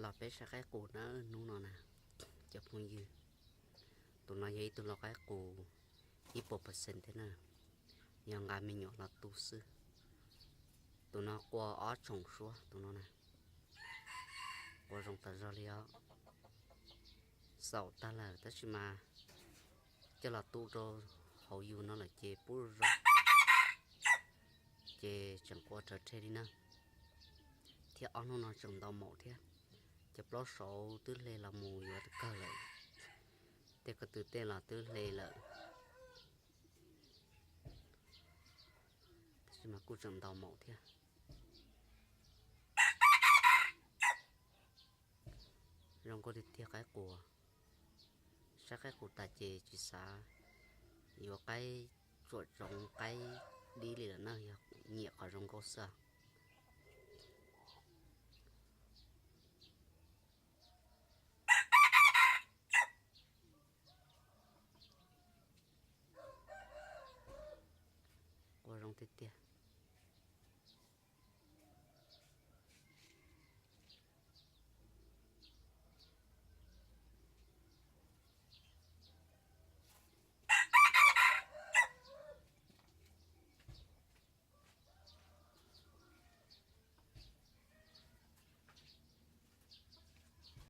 Los peb saib qaib qus na, hnub no na, cov phooj ywg. Tus no yog ib tug lau qaib qus ib puas percent thiab na, yog nqa me nyuam los tu xwb. Tus no qua ob tsoom suab tus no na, qua zoo tas zog li os. Xaum tag lawm tab sis mas coj los tu rau hauv yus no lawm ces pub zoo, ces tseem qua raws rhe li na. Thiab ob hnub no tseem ntau maum thiab, cov plaub saud twb hle los mus yuav kawg lawm, tej ko tw tej los twb hle lawm, tab sis mas kuj tseem ntau maum thiab. Zoo nkauj tiag tiag qaib qus. Saib qaib qus tas ces tsis xav yuav qaib tsuam tsoov qaib dib li lawm na, yog nyiam qhov zoo nkauj xwb. Qua zoo tiag tiag.